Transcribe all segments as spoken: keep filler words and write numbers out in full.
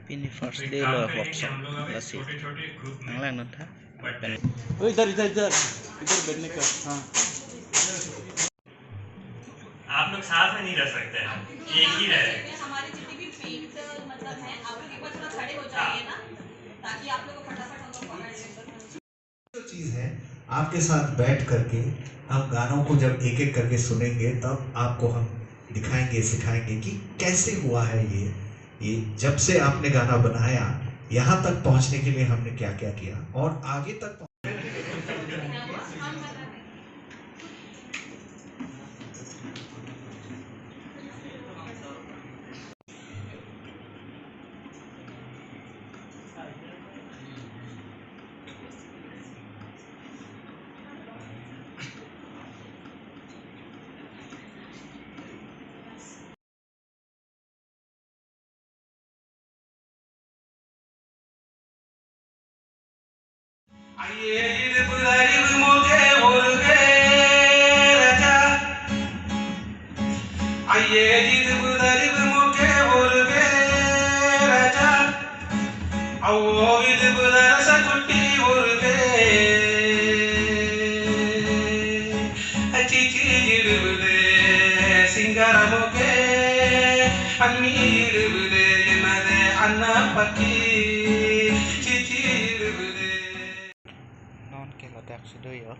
Pini first day lo workshop lasi. Nanglang non tha. Pen. ओ इधर इधर इधर इधर बैठने का। हाँ। आप लोग साथ में नहीं रह सकते हैं, एक ही रहे। हमारे जितने भी पेंटर मतलब हैं, आप लोग एक बार थोड़ा खड़े हो जाइए ना, ताकि आप लोग को फटाफट हम लोग पकड़ लें। जो चीज है, आपके साथ बैठ करके हम गानों को जब एक एक करके सुनेंगे, तब आपको हम दिखाएंगे, सिखाएंगे कि कैसे हुआ है ये, ये जब से आपने गाना बनाया, यहाँ तक पहुँचने के लिए हमने क्या क्या किया और आगे तक पहुँच- Aye jit budari moke bolge raja. Aye jit budari moke bolge raja. Awo jit budar sa kutti bolge. Achichi jit bude singara moke. Ami jit bude yenade anapaki. Chichi jit bude. Non ke ladak si do yo.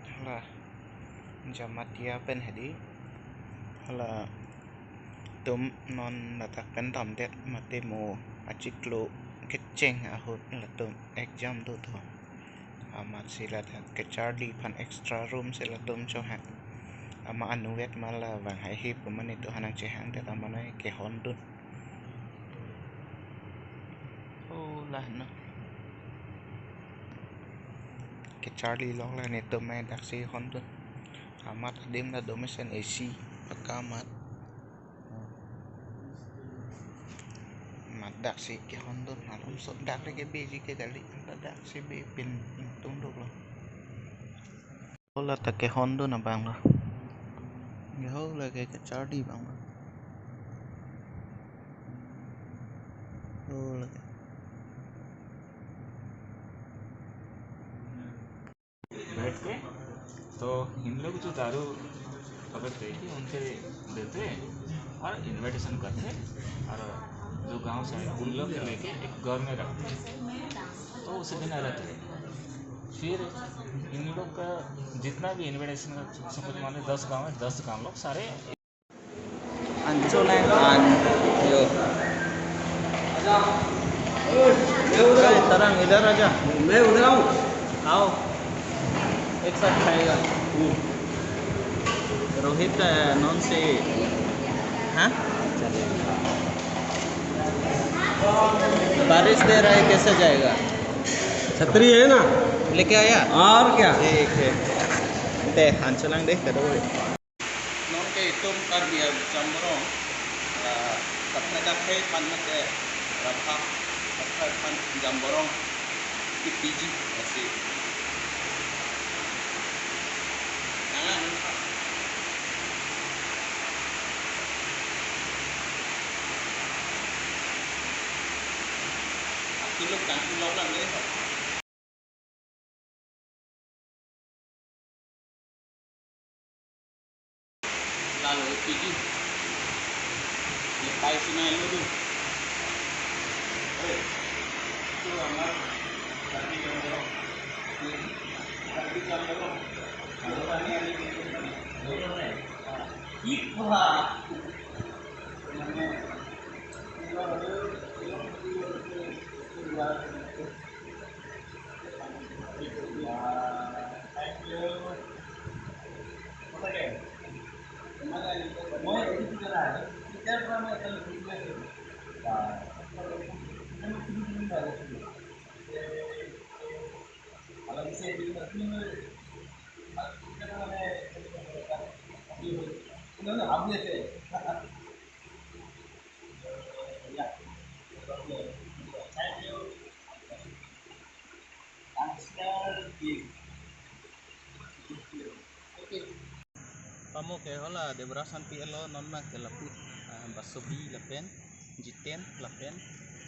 Hala Jamatia pen hedi. Halatum non ladak pen damdet mate mo achiklo kecheng ahut latum exam do tho. Amat si ladak kacharli aphan extra room si latum chohang. Amat anuvet ma la vang haihe pu mane to hanang chehangdet amat noi kehondun. Oh, la no. Kacharli lok la netum mai daksi hondun. Amat adim la domesen A C, pakka amat. Amat daksi kehondun, malom so dak le kebeji ke kali, la daksi be pin ingtung dok lo. Hola ta kehondun abang lo. Ho la ke kacharli abang lo. Hola ke. बैठ के, तो इन लोग जो दारू पकड़ते हैं कि उनके देते हैं और इनविटेशन करते हैं और जो गांव से आए उन लोग के लेके एक घर में रखते हैं, तो उसी दिन आ जाते हैं। फिर इन लोग का जितना भी इनविटेशन का सब कुछ, मान लो दस गांव है, दस गांव लोग सारे Ancho nang an yo. अरे तरंग, इधर आजा। मैं उधर आऊं। आओ, एक साथ खाएगा। रोहित, अ, नॉन से, हाँ? बारिश दे रहा है, कैसे जाएगा? छतरी है ना? लेके आया? और क्या? ठीक है। दे, ancho lang de, kado. Non ke itum Karbi Jamborong, ah, kaprek akhei aphan mate Rabha, kaprek aphan Jamborong kepiji lasi. Nang Akilok kangkilok lang deh. Lalo piji. Lepai sinai lo tu. Oi, itu amar Karbi Jamborong. Karbi Jamborong. Kalau kami ada di sini, Ipa. Pamo ke hola Debrasan P L O non ma ke lapu, ah, Basobi lapen. Jiten lapen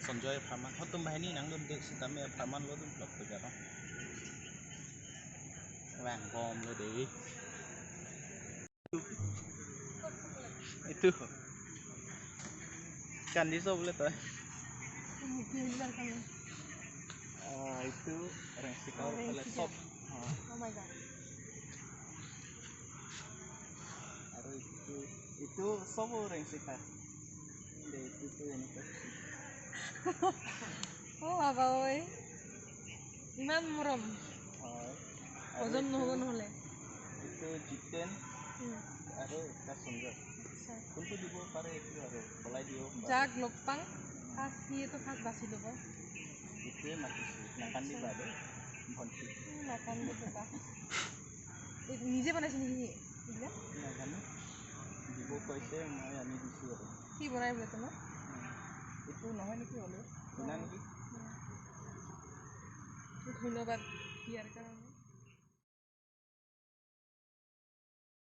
Sanjoy apharman. Hotum banghini nangdunde sitame apharman lo dun plot ko jaro. Vang bomlo dei. Itu. Kan di so boleh toh. Ah, itu Rengsika. Oh, pala Rengsika. Sop. Ah. Oh my God. Aru itu, itu sop Rengsika. Dei, itu tuh yang itu. Oh, apa oi? Iman morom. Oh. Ojon aru itu, nohobon hole. Itu Jiten. Hmm. Aru Sanjoy. Acha. Kuntu dibo pare itu aru. Bolai dibo pare. Jak lopang. Khas hi itu khas basi dibo. Itu mati sih. Nakan di bade. Bonti. Hmm, nakan di bade. Eh, নিজে বনাইছে নেকি? এইবিলাক? নাজানো। দিব কৈছে, মই আনি দিছোঁ আৰু। কি বনাই বোলে তোমাক? উম, এইটো নহয় নেকি হ'লেও? কিনা নেকি? উম। ধন্যবাদ দিয়াৰ কাৰণে।